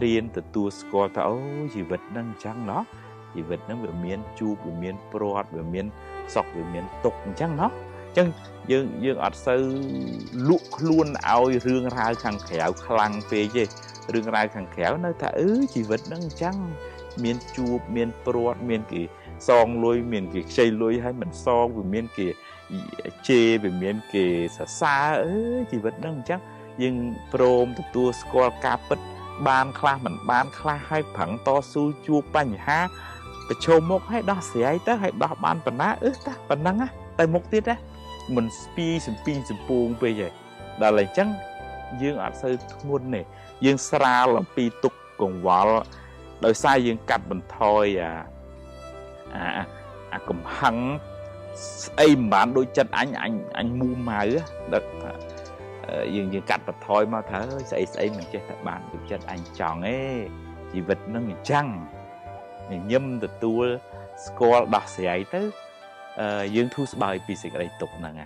រៀនទទួលស្គាល់ថាអូជីវិតហ្នឹងអញ្ចឹងណោះជីវិតហ្នឹងវាមានជួបវាមានព្រាត់វាមានសុខវាមានទុក្ខអញ្ចឹងណោះអញ្ចឹងយើងអត់សូវលក់ខ្លួនឲ្យរឿងរ៉ាវខាងក្រៅខ្លាំងពេកទេរឿងរ៉ាវខាងក្រៅនៅថាអឺជីវិតហ្នឹងអញ្ចឹងមានជួបមានព្រាត់មានគេសងលុយមានគេខ្ចីលុយហើយមិនសងវាមានគេជេរវាមានគេសរសើរអឺជីវិតហ្នឹងអញ្ចឹងយើងព្រមទទួលស្គាល់ការពិតបានខ្លះមិនបានខ្លះហើយប្រឹងតស៊ូជួបបញ្ហាប្រឈមមុខឲ្យដោះស្រាយទៅឲ្យដោះបានប៉ុណ្ណាអឺតាប៉ុណ្ណឹងណាទៅមុខទៀតណាមិនស្ពីសំពីងសំពងពេកទេដល់អញ្ចឹងយើងអត់សូវធ្ងន់ទេយើងស្រាលអំពីទុកកង្វល់ដោយសារយើងកាត់បន្ថយអាអាអាកំហឹងស្អីមិនបានដូចចិត្តអញអញអញមូម៉ៅដឹកថាយើងយើងកាត់បន្ថយមកថាស្អីស្អីមិនចេះតែបានដូចចិត្តអញចង់ទេជីវិតនឹងអញ្ចឹងញញឹមទទួលស្គាល់ដោះស្រាយទៅយើងធូរស្បើយពីសេចក្តីទុក្ខហ្នឹង។